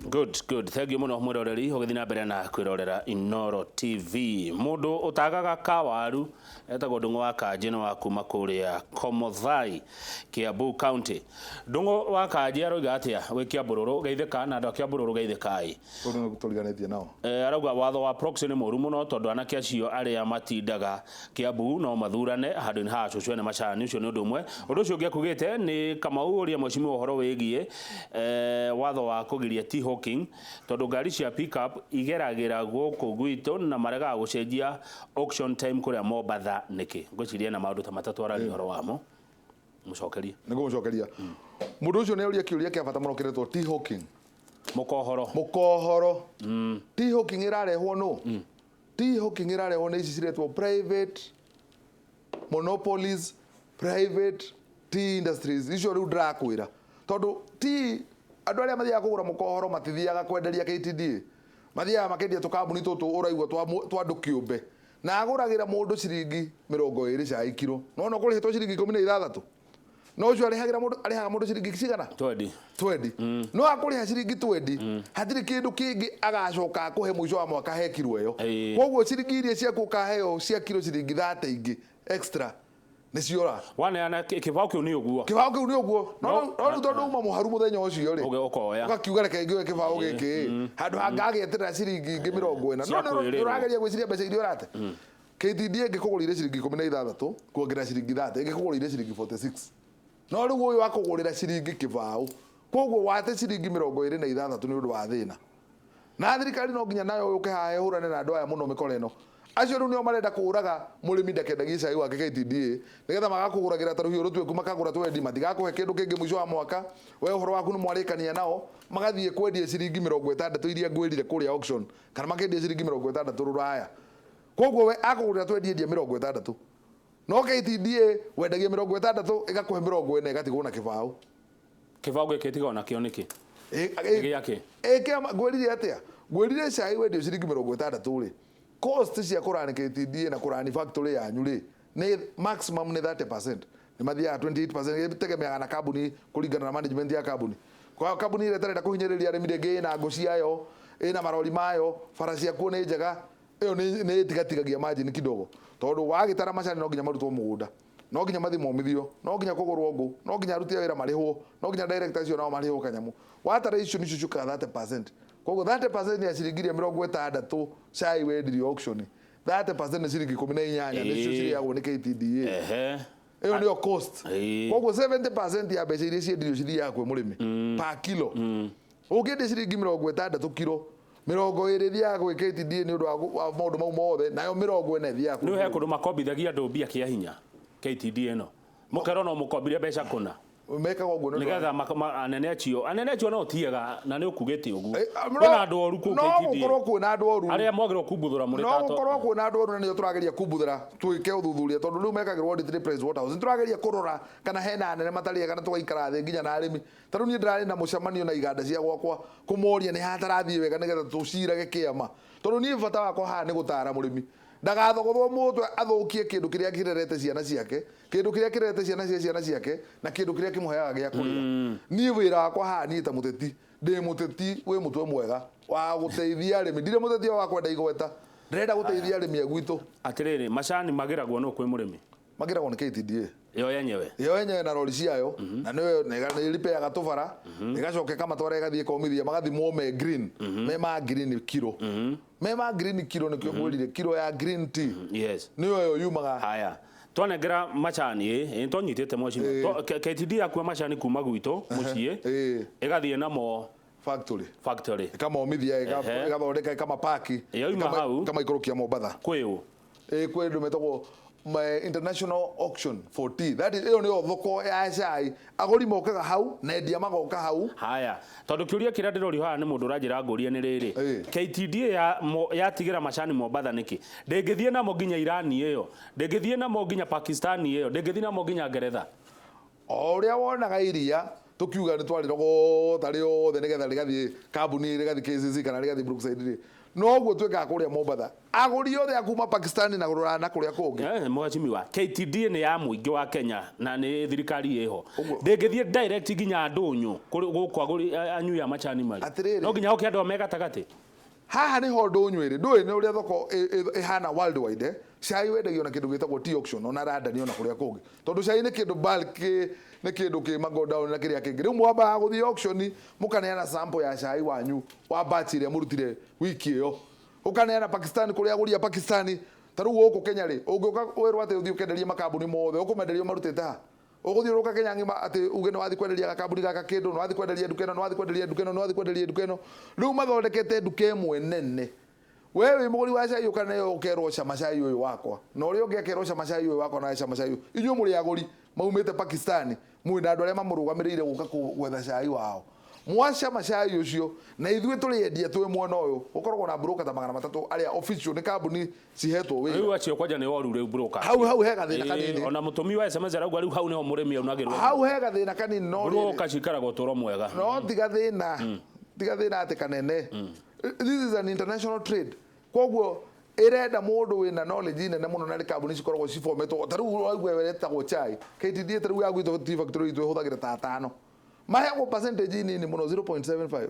Good, good. Thank you muno mwiroreri ũgĩthiĩ na mbere na kwĩrorera Inoro TV. Mũndũ ũtagaga kawaru etagwo Ndung'u wa Kanjĩ nĩ wa kuma kũrĩa Komothai, Kiambu County. Ndung'u wa Kanjĩ aroiga atĩa wĩ Kiambũrũrũ geithĩka na andũ a Kiambũrũrũ geithĩkai. Tondũ nĩ tũriganĩtie nao. Eh, arauga watho wa proxy nĩ mũru mũno tondũ anake acio arĩa matindaga Kiambu no mathurane handũ-inĩ ha cũcũ ene macani. Ũcio nĩ ũndũ ũmwe. Ũndũ ũcio ũngĩ akugĩte nĩ Kamau ũria mheshimiwa ũhoro wĩgiĩ eh, watho wa kũgiria tea hawking tondũ ngari cia pickup igeragĩra gũkũ gwitũ na maregaga gũcenjia auction time kũrĩa Mombatha nĩkĩ? Ngwĩciria na maũndũ ta matatũ araria ũhoro wamo. Mũcokerie. Nĩ ngũmũcokeria. Mũndũ ũcio nĩ oria kĩũria kĩa bata mũno kĩretwo tea hawking. Mũkohoro. Mũkohoro. Tea hawking ĩrarehwo nũ? Tea hawking ĩrarehwo nĩ ici ciretwo private monopolies, private tea industries icio rĩu ndĩrakwĩra. Tondũ tea andũ arĩa mathiaga kũgũra mũkohoro matithiaga kwenderia KTDA. Mathiaga makendia tũkambuni tũtũ ũraigua twa andũ kĩũmbe. Na agũragĩra mũndũ ciringi 20 cai kiro. Nĩwona ũkũrĩhĩtwo ciringi 16. No ũcio arĩhagĩra mũndũ arĩhaga mũndũ ciringi cigana? Twendi. Twendi. No akũrĩha ciringi twendi, hatirĩ kĩndũ kĩngĩ agacoka akũhe mũico wa mwaka he kiro ĩyo. Koguo ciringi iria ciaku ũkaheo cia kiro ciringi 30 ingĩ extra nĩ ciora. Waneana kĩbaũ kĩu nĩ ũguo. Kĩbaũ kĩu nĩ ũguo. No rĩu tondũ uma mũharu mũthenya ũcio rĩ, Ũkoya. Ũgakiuga reke ngĩoe kĩbaũ gĩkĩ handũ ha ngagĩeterera ciringi ingĩ 40. No nĩ ũrageria gwĩciria mbeca iria ũrate. KTDA ĩngĩkũgũrĩire ciringi 16 kuongerera ciringi 30 ĩngĩkũgũrĩire ciringi 46. No rĩu ũyũ akũgũrĩra ciringi kĩbaũ. Koguo wate ciringi 26 nĩ ũndũ wa thĩna. Na thirikari no nginya nayo yũke haha ĩhũrane na andũ aya mũno mĩkora ĩno. Acio rĩu nĩo marenda kũraga mũrĩmi ndakendagie cai wake KTDA nĩgetha magakũgũragĩra ta rũhiũ rũtuĩku makagũra twendi matigakũhe kĩndũ kĩngĩ mũico wa mwaka. We ũhoro waku nĩ mwarĩkania nao magathiĩ kwendia ciringi 60 iria ngwĩrire kũrĩa auction kana makendia ciringi 60 rũraya. Koguo we akũgũrĩra twendi endia 60. No KTDA wendagia 60 ĩgakũhe 40 ĩgatigwo na kĩbaũ. Kĩbaũ gĩkĩ tiga ona kĩo nĩkĩ? Nĩ gĩa kĩ? Ngwĩrire atĩa? Ngwĩrire cai wendio ciringi 60 rĩ, cost cia kũrani KTDA na kũrani factory yanyu rĩ, nĩ maximum nĩ 30%. Nĩ mathiaga 28%, ĩtegemeaga na kambuni kũringana na management ya kambuni. Kwa kambuni ĩrĩa ĩtarenda kũhinyĩrĩria arĩmi rĩngĩ ĩna ngũ ciayo, ĩna marori mayo, bara ciakuo nĩ njega, ĩyo nĩ ĩtigatigagia margin kidogo. Tondũ wagĩtara macani no nginya marutwo mũgũnda. No nginya mathiĩ momithio, no nginya kũgũrwo ngũ, no nginya aruti a wĩra marĩhwo, no nginya director acio nao marĩhwo kanyamũ. Watara icio nicio ciũkaga 30%. Koguo 30% ya ciringi iria 60 cai wendirio auction, 30% nĩ ciringi 18 nĩcio cirĩagwo nĩ KTDA. Ĩyo nĩyo cost. Koguo 70% ya mbeca iria ciendirio cithiaga kwĩ mũrĩmi per kilo. Ũngĩendia ciringi 60 kiro, 20 ĩthiaga gwĩ KTDA nĩ ũndũ wa maũndũ mau mothe, nayo 40 ĩthiaga kwĩ Rĩu he mũrĩmi. kũndũ makombithagia andũ mbia kĩa hinya KTDA ĩno. Mũkerwo no mũkombire mbeca kũna. Mekaga ũguo nĩ ũndũ wa Nĩgetha anene acio no ti ega na nĩ ũkugĩte ũguo. No Kwĩna andũ oru kũu no KTDA. gũkorwo kwĩna andũ oru. Arĩa mwagĩrĩirwo kumbuthũra mũrĩ No ta gũkorwo kwĩna andũ oru na nĩo tũrageria kumbuthũra twĩke ũthuthuria tondũ rĩu mekagĩrwo audit nĩ Price Waterhouse. Nĩ tũrageria kũrora kana hena anene matarĩ ega na tũgaikara thĩ nginya na arĩmi. Ta rĩu niĩ ndĩrarĩ na mũcemanio na iganda cia gwakwa kũmoria nĩ hatarathiĩ wega nĩgetha tũcirage kĩama. Tondũ niĩ bata wakwa haha nĩ gũtara mũrĩmi ndagathogothwo mũtwe athũkie kĩndũ kĩrĩa kĩrerete ciana ciake, kĩndũ kĩrĩa kĩrerete ciana cia ciana ciake na kĩndũ kĩrĩa kĩmũheaga gĩa kũrĩa. Niĩ wĩra wakwa haha niĩ ta mũteti, ndĩ mũteti wĩ mũtwe mwega wa gũteithia arĩmi. Ndirĩ mũteti wa kwenda igweta, ndĩrenda gũteithia arĩmi a gwitũ. Atĩrĩrĩ, macani magĩragwo nũ kwĩ mũrĩmi? Magĩragwo nĩ KTDA. Yo yenyewe. Yo yenyewe na rori ciayo, na nĩyo nĩ ĩripeaga tũbara, ĩgacoka ĩkamatwara ĩgathiĩ ĩkomithia, magathimwo me green, me ma green kiro. Me ma green kiro nĩkĩo ngwĩrire kiro ya green tea. Nĩyo ĩyo yumaga. Haya. Twanengera macani ĩ, twanyitĩte mheshimiwa. KTDA yakua macani kuma gwitũ mũciĩ, ĩgathiĩ namo factory. Factory. Ĩkamomithia, ĩgathondeka, ĩkamapaki, Yoima hau. ĩkamaikũrũkia Mombatha. Kwĩ ũ? Kwĩ andũ metagwo international auction for tea. That is, ĩyo nĩyo thoko ya cai. Agũri mokaga hau na endia magoka hau. Haya, tondũ kĩũria kĩrĩa ndĩrorio haha nĩ mũndũ ũranjĩra ngũrie nĩ rĩrĩ. KTDA yatigĩra macani Mombatha nĩkĩ? Ndĩngĩthiĩ namo nginya Iran ĩyo, ndĩngĩthiĩ namo nginya Pakistan ĩyo, ndĩngĩthiĩ namo nginya Ngeretha. O ũrĩa wonaga iria tũkiuga nĩ twarĩrogota rĩothe nĩgetha rĩgathiĩ kambuni, rĩgathiĩ KCC kana rĩgathiĩ Brookside rĩ, Noguo twĩkaga kũrĩa Mombatha, agũri othe a kuma Pakistani na rũraya na kũrĩa kũngĩ. Mheshimiwa, KTDA nĩ ya mũingĩ wa Kenya na nĩ thirikari ĩho. Ũguo. Ndĩngĩthiĩ direct nginya ndũnyũ gũkũ agũri anyui a macani marĩ. Atĩrĩrĩ. No nginya hoke andũ me gatagatĩ. Haha nĩho ndũnyũ ĩrĩ. Ndũĩ nĩ ũrĩa thoko ĩhana worldwide, eh? Cai wendagio na kĩndũ gĩtagwo tea auction, ona London, ona kũrĩa kũngĩ, tondũ cai nĩ kĩndũ bulk, nĩ kĩndũ kĩ magodown na kĩrĩa kĩngĩ. Rĩu mwambaga gũthiĩ auction, mũkaneana sample ya cai wanyu wa batch ĩrĩa mũrutire wiki ĩyo, ũkaneana Pakistan kũrĩa agũri a Pakistani. Ta rĩu gũkũ Kenya rĩ, ũngĩũka wĩrwo atĩ ũthiĩ ũkenderie makambuni mothe, ũkũmenderia ũmarutĩte ha? Ũgũthiũrũrũka Kenya ng'ima atĩ uge nĩ wathiĩ kwenderia gakambuni gaka kĩndũ, nĩ wathiĩ kwenderia nduka ĩno, nĩ wathiĩ kwenderia nduka ĩno, nĩ wathiĩ kwenderia nduka ĩno. Rĩu mathondekete nduka ĩmwe nene. We wĩ mũgũri wa cai, ũkaneo ũkerwo cama cai ũyũ wakwa, na ũrĩa ũngĩ akerwo cama cai ũyũ wakwa, nawe cama cai ũyũ. Inyuĩ mũrĩ agũri maumĩte Pakistani, mwĩ na andũ arĩa mamũrũgamĩrĩire gũka gwetha cai wao. Mwacama cai ũcio na ithuĩ tũrĩ endia twĩ mwena ũyũ, gũkoragwo na broker ta 300 arĩa official nĩ kambuni cihetwo wĩra. Rĩu acio kwanja nĩ oru rĩu broker. Hau he gathĩna kanini. Ona mũtũmi wa SMS arauga rĩu hau nĩho mũrĩmi aunagĩrwo. Hau he gathĩna kanini, no rĩrĩ, Broker cikaraga ũtũro mwega. No tiga thĩna atĩ kanene. This is an international trade, koguo ĩrenda mũndũ wĩna knowledge nene mũno, na nĩ kambuni cikoragwo cibometwo. Ta rĩu waigua ĩretagwo chai KTDA, ta rĩu ya gwitũ tea factory itũ ĩhũthagĩra ta atano, maheagwo percentage nini mũno, 0.75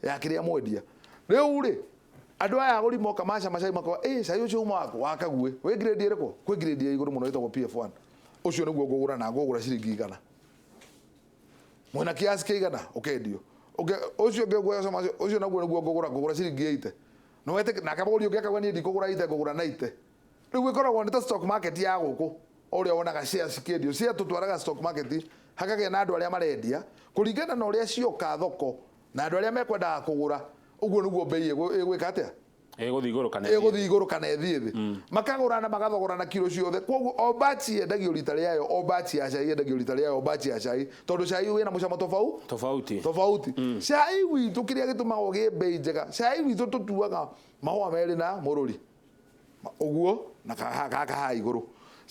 ya kĩrĩa mwendia. Rĩu rĩ, andũ aya agũri moka macama cai makoga ĩ cai ũcio uma waku wa Kaguĩ wĩ grade ĩrĩkũ? Kwĩ grade ya igũrũ mũno ĩtagwo PF1. Ũcio nĩguo ngũgũra, na ngũgũra ciringi 100, mwena kiasi kĩigana ũkendio. Ũcio ũngĩ ũguoya cama ũcio naguo nĩguo ngũgũra ciringi 80. No wetĩke nake mũgũri ũngĩ akauga niĩ ndikũgũra 80, ngũgũra 90. Rĩu ĩkoragwo nĩ ta stock market ya gũkũ, o ũrĩa wonaga shares cikĩendio. Share tũtwaraga stock market, hakagĩa na andũ arĩa marendia kũringana na ũrĩa cioka thoko na andũ arĩa mekwendaga kũgũra. Ũguo nĩguo mbei ĩgwĩka atĩa? Ĩgũthiĩ igũrũ kana ĩgũthiĩ igũrũ kana ĩthiĩ thĩ. Makagũrana, magathogorana kiro ciothe. Koguo o batch yendagio rita rĩayo, o batch ya cai yendagio rita rĩayo, o batch ya cai, tondũ cai wĩna mũcamo tofauti. Tofauti. Tofauti. Cai witũ, kĩrĩa gĩtũmaga ũgĩe mbei njega, cai witũ tũtuaga mahũa merĩ na mũrũri ũguo na gaka haha igũrũ.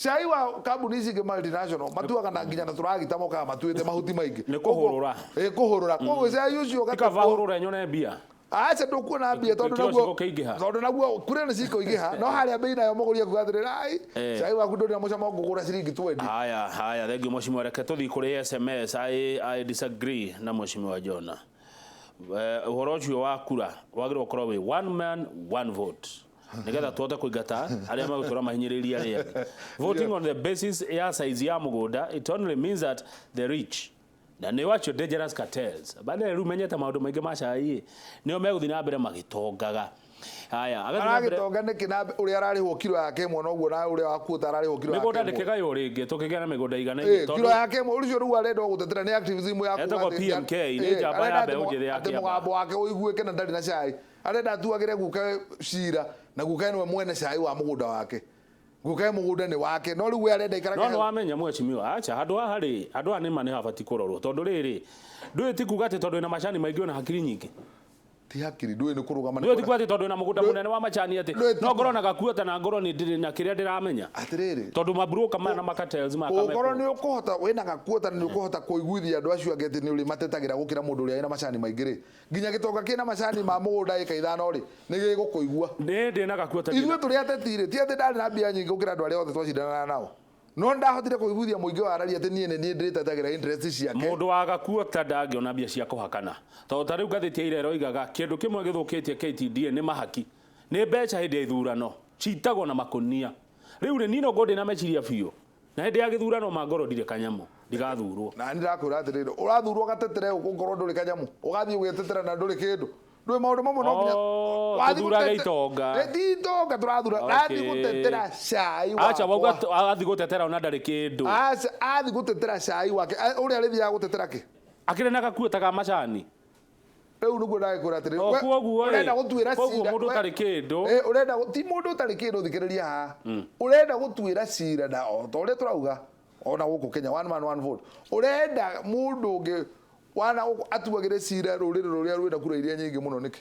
Cai wa kambuni ici ingĩ multinational matuaga na nginya na tũragita, mokaga matuĩte mahuti maingĩ. Nĩ kũhũrũra. Ĩ kũhũrũra. Koguo cai ũcio Tikaba hũrũre nyone mbia. Aca, ndũkuona mbia tondũ Kiro naguo cigũkĩingĩha. Tondũ naguo kũrĩa nĩ cikũingĩha, no harĩa mbei nayo mũgũri akuga atĩrĩrĩ, ai, cai waku ndũrĩ na mũcamo, ngũgũra ciringi 20. Haya haya, thank you mheshimiwa. Reke tũthiĩ kũrĩ SMS. I disagree na mheshimiwa Jona. Ũhoro ũcio wa kura wagĩrĩirwo gũkorwo wĩ one man one vote, nigetha tuhote kũingata arĩa megũtũra mahinyĩrĩria arĩa angĩ. Voting on the basis ya size ya mũgũnda, it only means that the rich na nĩ wacio dangerous cartels baadaye rĩu menyete maũndũ maingĩ ma cai nĩo megũthiĩ na mbere magĩtongaga. Haya, agathiĩ na mbere. Aragĩtonga nĩkĩ na ũrĩa ararĩhwo kiro yake ĩmwe noguo na ũrĩa wakuota ararĩhwo kiro yake Mĩgũnda ĩmwe? ndĩkĩgaywo rĩngĩ, tũkĩgĩa na mĩgũnda igana. Kiro yake ĩmwe ũcio rĩu arenda gũtetera nĩ activism ya kuga Etagwo PMK, nĩ njamba ya arenda mbeũ njĩthĩ ya atĩ Kiambaa. Mũgambo wake ũiguĩke na ndarĩ na cai. Arenda atuagĩre guka cira, na guka nĩwe mwene cai wa mũgũnda wake, guka mũgũnda nĩ wake, no rĩu we arenda No ikarage. nĩ wamenya mheshimiwa, acha handũ haha rĩ, handũ haha nĩma nĩ habati kũrorwo, tondũ rĩrĩ, ndũĩ ti kuga atĩ tondũ wĩna macani maingĩ wĩna hakiri nyingĩ. Ti hakiri, ndũĩ nĩ kũrũgama nĩ Ndũĩ ti kuga atĩ tondũ wĩna mũgũnda mũnene wa macani atĩ ndũĩ ti no ngorwo na gakuota na ngorwo nĩ ndĩrĩ na kĩrĩa ndĩramenya. Atĩrĩrĩ, Tondũ maburoka maya na macartels maya ũkorwo kamekwo. nĩ ũkũhota wĩna gakuota nĩ ũkũhota kũiguithia andũ acio angĩ atĩ nĩ ũrĩ matetagĩra gũkĩra mũndũ ũrĩa wĩna macani maingĩ rĩ, nginya gĩtonga kĩna macani ma mũgũnda ĩka 5 rĩ, nĩ gĩgũkũigua. Nĩ ndĩ na gakuota. Ithuĩ tũrĩ ateti rĩ, ti atĩ ndarĩ na mbia nyingĩ gũkĩra andũ arĩa othe twacindanaga nao, no ndahotire kũiguithia mũingĩ wa araria atĩ niĩ nĩ niĩ ndĩrĩtetagĩra interest ciake. Mũndũ wa gakuota ndangĩona mbia cia kũhakana, tondũ ta rĩu ngathĩti ya ira ĩroigaga kĩndũ kĩmwe gĩthũkĩtie KTDA nĩ mahaki, nĩ mbeca hĩndĩ ya ithurano citagwo na makũnia. Rĩu rĩ, niĩ no ngorwo ndĩna meciria biũ na hĩndĩ ya gĩthurano mangorwo ndirĩ kanyamũ, ndigathurwo. Na nĩ ndakwĩra atĩrĩrĩ, ũrathurwo gatetere ũkorwo ndũrĩ kanyamũ, ũgathiĩ ũgĩtetera na ndũrĩ kĩndũ, ndũĩ maũndũ mamwe no nginya Oh, wathiĩ tũthurage itonga. Ti itonga tũrathura. Okay. Rathiĩ gũtetera cai Acha wauga wakwa. athiĩ gũtetera ona ndarĩ kĩndũ. Aca, athiĩ gũtetera cai wake. Ũrĩa arĩthiaga gũtetera kĩ? Akĩrĩ na gakuota ka macani. Rĩu nĩguo ndagĩkwĩra atĩrĩrĩ, O koguo rĩ, ũrenda gũtuĩra koguo cira mũndũ ũtarĩ kĩndũ. Ũrenda ti mũndũ ũtarĩ kĩndũ, thikĩrĩria haha. Ũrenda gũtuĩra cira na o ta ũrĩa tũrauga ona gũkũ Kenya, one man one vote, ũrenda mũndũ ũngĩ wana atuagĩre cira rũrĩrĩ rũrĩa rwĩna kura iria nyingĩ mũno nĩkĩ?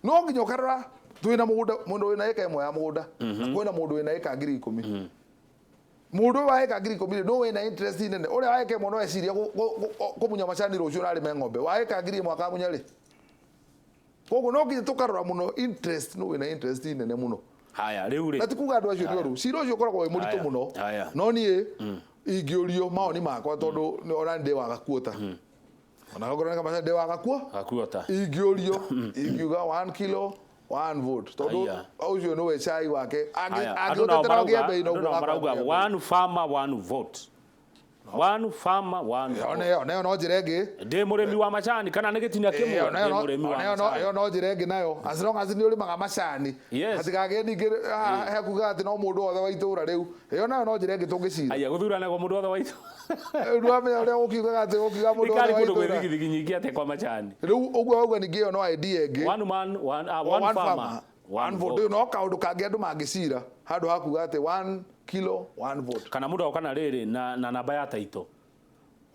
No nginya ũkarora twĩna mũgũnda, mũndũ wĩna ĩka 1 ya mũgũnda na kwĩna mũndũ wĩna ĩka 10,000. Mũndũ ũyũ wa ĩka 10,000 rĩ, no wĩna interest nene. Ũrĩa wa ĩka 1 no eciria kũmunya macani rũciũ na arĩme ng'ombe. Wa ĩka 1,000 akamunya rĩ? Koguo no nginya tũkarora mũno interest, no wĩna interest nene mũno. Haya, rĩu rĩ, Na ti kuga andũ acio nĩ oru, cira ũcio ũkoragwo wĩ mũritũ Haya, mũno. Haya. No niĩ ingĩũrio mawoni makwa, tondũ ona ndĩ waga kuota, ona okorwo nĩ kamaca ndĩ waga kuo, gakuota. Ingĩũrio ingiuga 1 kilo 1 vote, tondũ Haya. ũcio nĩwe cai wake. Haya, andũ nao Angĩgũtetera marauga, ũgĩe bei andũ noguo nao wakwa marauga ũkũgĩa bei. one farmer, one vote, one farmer, one Ĩyo vote. nĩyo no njĩra ĩngĩ. Ndĩ mũrĩmi wa macani kana nĩ gĩtina kĩmwe? Ĩyo Ndĩ mũrĩmi wa macani. ĩyo no njĩra ĩngĩ nayo, as long as nĩ ũrĩmaga macani. Hatikagĩe ningĩ hekuga atĩ no mũndũ wothe wa itũũra rĩu. Ĩyo nayo no njĩra ĩngĩ tũngĩcira. Aya, gũthuranagwo mũndũ wothe wa itũũra? Ndwamenya ũrĩa ũkiugaga atĩ ũkiuga mũndũ wothe Thirikari wa kũndũ itũũra. gwĩ thigithigi nyingĩ atĩa kwa macani? Rĩu ũguo wauga ningĩ ĩyo no idea ĩngĩ. One man, one one farmer, farmer, one one vote. vote. Rĩu no kaũndũ kangĩ andũ mangĩcira handũ ha kuga atĩ 1 kilo 1 vote. Kana mũndũ agoka na rĩrĩ na namba ya taito.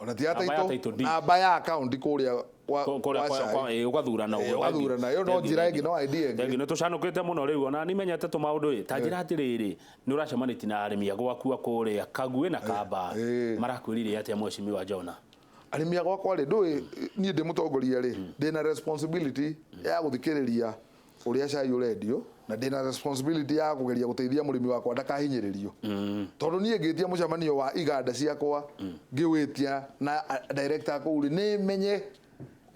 Ona ti ya Namba ya taito, title deed. namba ya akaunti kũrĩa kũrĩa kwa cai. ũgathurana Ĩĩ, ũguo. ũgathurana. Ĩyo no Thengiũ, njĩra ĩngĩ, thengiũ. no idea ĩngĩ. Thengiũ, nĩ tũcanũkĩte mũno rĩu, ona nimenyete tũmaũndũ ĩ ta njĩra atĩrĩrĩ, nĩ ũracemanĩtie na arĩmi a gwaku a kũrĩa Kaguĩ na Kamba, marakwĩrire atĩa, mheshimiwa Jona? Arĩmi a gwakwa rĩ, ndũĩ niĩ ndĩ mũtongoria rĩ, ndĩna responsibility ya gũthikĩrĩria ũrĩa cai ũrendio, na ndĩna responsibility ya kũgeria gũteithia mũrĩmi wakwa ndakahinyĩrĩrio, tondũ niĩ ngĩtia mũcemanio wa iganda ciakwa, ngĩwĩtia na director kũu rĩ, nĩ menye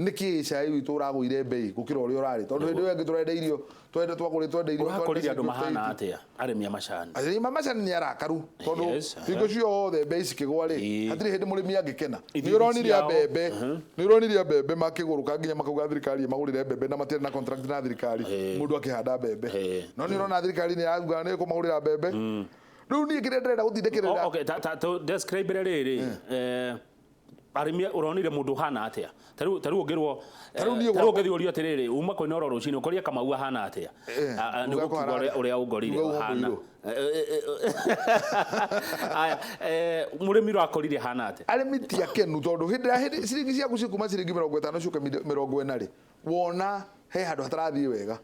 nĩkĩ cai witũ ũragũire mbei gũkĩra ũrĩa ũrarĩ, tondũ hĩndĩ ĩyo ĩngĩ tũrenda irio, twenda twagũrĩ twenda irio. Ũrakorire andũ mahana atĩa, arĩmi a macani? Arĩmi a macani nĩ arakaru, tondũ hingo ciothe mbei cikĩgwa rĩ, hatirĩ hĩndĩ mũrĩmi angĩkena. Ithithi Nĩ ũronire ciao. mbembe, nĩ ũronire mbembe makĩgũrũka nginya makauga thirikari ĩmagũrĩre mbembe, na matiarĩ na contract na thirikari mũndũ akĩhanda mbembe. No nĩ ũrona thirikari nĩ yaruga nĩ ĩkũmagũrĩra mbembe. Rĩu niĩ kĩrĩa ndĩrenda gũtindĩkĩrĩra, Oh, okay, ta describe rĩrĩ, arĩmi ũronire mũndũ ũhana atĩa? Ta rĩu ũngĩrwo, Ta rĩu niĩ ta rĩu ũngĩthiĩ ũrio atĩrĩrĩ, uma kwĩnoro rũcinĩ ũkorie Kamau ahana atĩa, nĩ uga gũkiuga kũhana ũrĩa atĩa? ũrĩa ũngorire Uga ũhana. ũngũirwo. Aya, mũrĩmi ũrakorire ahana atĩa? Arĩmi ti akenu, tondũ hĩndĩ ya hĩndĩ ciringi ciaku cikuma ciringi 50 ciũke 40 rĩ, wona he handũ hatarathiĩ wega.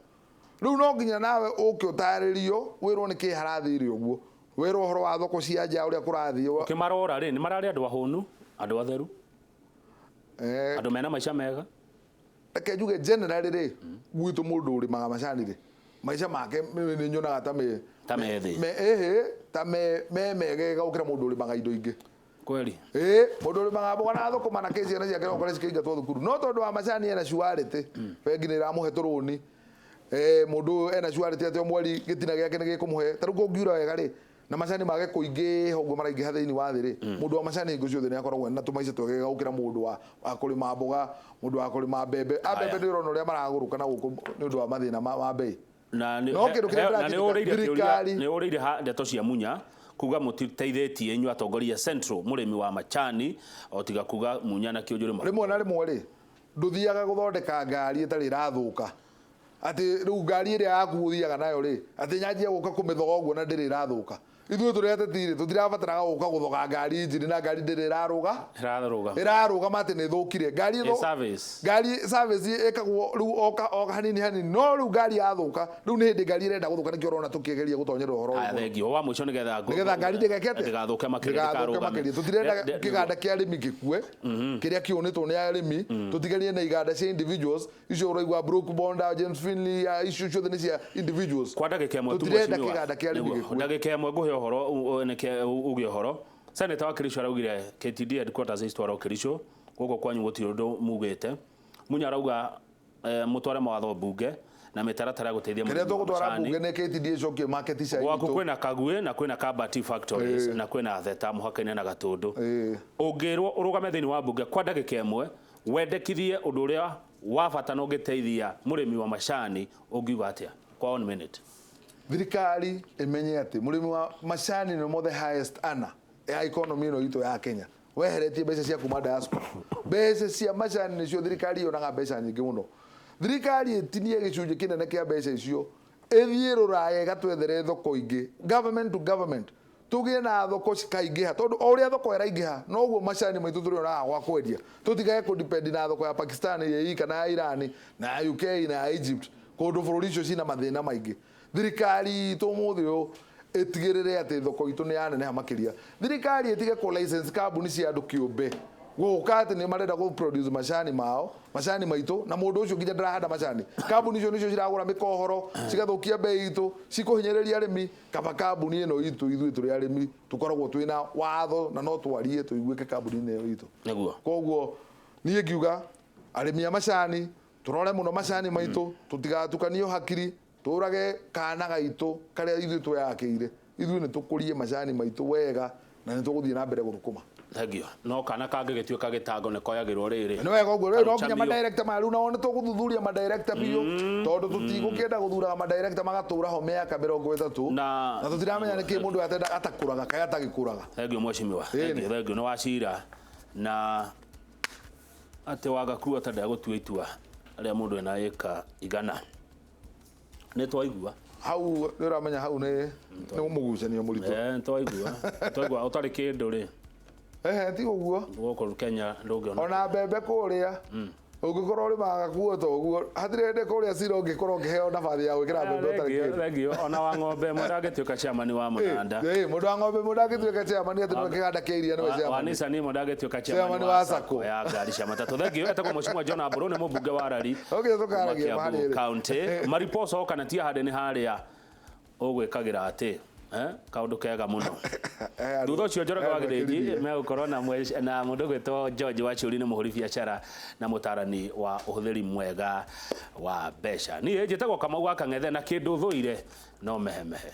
Rĩu no nginya nawe ũke ũtarĩrio, wĩrwo nĩ kĩ harathire ũguo, wĩrwo ũhoro wa thoko cia nja ũrĩa kũrathiĩ. Ũkĩmarora rĩ, nĩ mararĩ andũ ahũnu, andũ atheru, andũ mena maica mega? Reke njuge generally rĩ, gwitũ mũndũ ũrĩmaga macani rĩ, maica make nĩ nyonaga ta me Ta me thĩ. me ĩhĩ, ta me megega gũkĩra mũndũ ũrĩmaga indo ingĩ. Kweli? Ĩĩ, mũndũ ũrĩmaga mboga na thũkũma na kĩ, ciana ciake no ũkore cikĩingatwo thukuru, no tondũ wa macani ena surety, bengi nĩ ĩramũhe tũrũni. Mũndũ ũyũ ena surety atĩ o mweri gĩtina gĩake nĩ gĩkũmũhe. Ta rĩu kũngiura wega rĩ, na macani mage kũingĩha ũguo maraingĩha thĩinĩ wa thĩ rĩ, mũndũ wa macani hingo ciothe nĩ akoragwo ena tũmaica twegega gũkĩra mũndũ wa kũrĩma mboga, mũndũ wa kũrĩma mbembe. A mbembe nĩ ũrona ũrĩa maragũrũka na gũkũ nĩ ũndũ wa mathĩna ma mbei. Na nĩ No kĩndũ kĩrĩa na nĩ ndĩratindĩka, ũrĩire kĩũria, thirikari nĩ ũrĩire ndeto cia Munya kuga mũtiteithĩtie inyuĩ atongoria Central mũrĩmi wa macani, o tiga kuga Munya na Kĩũnjũrĩ. Rĩmwe na rĩmwe rĩ, ndũthiaga gũthondeka ngari ĩtarĩ ĩrathũka, atĩ rĩu ngari ĩrĩa yaku ũthiaga nayo rĩ, atĩ nyanjia gũka kũmĩthoga ũguo na ndĩrĩ ĩrathũka. Ithuĩ tũrĩ ateti rĩ, tũtirabataraga gũka gũthoga ngari injini na ngari ndĩrĩ ĩrarũga. Ĩrarũga. Ĩrarũgama atĩ nĩ ĩthũkire ngari. Ĩ service. Ngari service ĩkagwo rĩu o hanini hanini, no rĩu ngari yathũka, rĩu nĩ hĩndĩ ngari ĩrenda gũthũka, nĩkĩo ũrona tũkĩgeria gũtonyera ũhoro Aya, ũyũ. Thengio wa mũico, nĩgetha Nĩgetha ngari ndĩgeke atĩa? Ndĩgathũke makĩria. Ndĩgathũke ndĩkarũgame. makĩria. Tũtirenda kĩganda kĩa arĩmi gĩkue, kĩrĩa kĩũnĩtwo nĩ arĩmi. Tũtigerie na iganda cia individuals icio ũraigua, Brooke Bonda, James Finley, icio ciothe nĩ cia individuals. Kwa ndagĩka ĩmwe tu, Tũtirenda mheshimiwa. kĩganda kĩa arĩmi Nĩguo, gĩkue. ndagĩka ĩmwe ngũhe ũhoro, nĩke uge ũhoro. Senator wa Kericho araugire KTD headquarters itwarwo Kericho, gũkũ kwanyu gũtirĩ ũndũ mugĩte. Munya arauga mũtware mawatho mbunge na mĩtaratara ya gũteithia Kĩrĩa mũrĩmi wa tũgũtwara macani. mbunge nĩ KTD ĩcokie market cia Gwaku itũ. kwĩna Kaguĩ na kwĩna Kamba Tea Factories na kwĩna Theta mũhaka-inĩ na Gatũndũ. Ũngĩrwo ũrũgame thĩinĩ wa mbunge kwa ndagĩka ĩmwe wendekithie ũndũ ũrĩa wa bata na ũngĩteithia mũrĩmi wa macani, ũngiuga atĩa kwa one minute? Thirikari ĩmenye atĩ mũrĩmi wa macani nĩmo the highest earner ya economy ĩno itũ ya Kenya, weheretie mbeca cia kuma diaspora. Mbeca cia macani nĩcio thirikari yonaga mbeca nyingĩ mũno. Thirikari ĩtinie gĩcunjĩ kĩnene kĩa mbeca icio, ĩthiĩ rũraya ĩgatwethere thoko ingĩ, government to government, tũgĩe na thoko cikaingĩha, tondũ o ũrĩa thoko ĩraingĩha noguo macani maitũ tũrĩonaga gwa kwendia. Tũtigage kũdepend na thoko ya Pakistan ĩĩ kana ya Iran na ya UK na ya Egypt, kũndũ bũrũri icio cina mathĩna maingĩ. Thirikari itũ ũmũthĩ ũyũ ĩtigĩrĩre atĩ thoko itũ nĩ yaneneha makĩria. Thirikari ĩtige kũ license kambuni cia andũ kĩũmbe. Gũka atĩ nĩ marenda gũ produce macani mao, macani maitũ, na mũndũ ũcio nginya ndarahanda macani. Kambuni icio nĩcio ciragũra mĩkohoro, cigathũkia bei itũ, cikũhinyĩrĩria arĩmi. Kaba kambuni ĩno itũ, ithuĩ tũrĩ arĩmi, tũkoragwo twĩna watho na no twarie tũiguĩke kambuni-inĩ ĩyo itũ. Nĩguo. Koguo niĩ ngiuga arĩmi a macani tũrore mũno macani maitũ, tũtigatukanio hakiri, tũrage kana gaitũ karĩa ithuĩ tweyakĩire. Ithuĩ nĩ tũkũrie macani maitũ wega na nĩ tũgũthiĩ na mbere gũthũkũma. Thengio. No kana kangĩgĩtuĩka gĩtango nĩ koyagĩrwo rĩrĩ. Nĩ wega ũguo. Rĩu no nginya Karuchamio. madirector ma rĩu nao nĩ tũgũthuthuria madirector biũ, tondũ tũtigũkĩenda gũthuraga madirector magatũra ho mĩaka 30 na tũtiramenya nĩkĩ mũndũ atakũraga kaĩ atagĩkũraga. Thengio mheshimiwa. Ĩĩ. Thengio, thengio nĩ wacira na atĩ wagakua ta ndagũtua itua rĩa mũndũ ena ĩka 100. Nĩ twaigua. Hau nĩ ũramenya hau nĩ mũgucanio mũritũ. Nĩ twaigua. Twaigua ũtarĩ kĩndũ rĩ. Ehe, ti ũguo. Gũkũ Kenya ndũngĩona. Ona mbembe kũrĩa ũngĩkorwo ũrĩmaga gakuo ta ũguo, hatirĩ hĩndĩ kũrĩa cira ũngĩkorwo ũngĩheo nabathi ya gwĩkĩra mbembe ũtarĩ kĩndũ. Thengio, ona wa ng'ombe ĩmwe ndangĩtuĩka chairman wa mũnanda. Ĩĩ, mũndũ wa ng'ombe mũndũ angĩtuĩka chairman atĩ nĩwe kĩganda kĩa iria nĩwe Wa chairman. Nissan ĩmwe ndangĩtuĩka Chairman chairman wa wa Sacco. Sacco ya ngari cia matatũ. Thengio, etagwo Mheshimiwa John Mburu nĩ mũmbunge wa Rari. Okay, tũkaragia Kuma mahali Kiambu ĩrĩ. County. Mariposa kana tia handĩ nĩ harĩa ũgwĩkagĩra atĩ kaũndũ kega mũno. Thutha ũcio Njoroge wa Gĩthĩnji megũkorwo na na mũndũ ũgwĩtwo George Wachiuri nĩ mũhũri biacara na mũtarani wa ũhũthĩri mwega wa mbeca. Niĩ njĩtagwo Kamau wa Kang'ethe na kĩndũ thũire no mehemehe.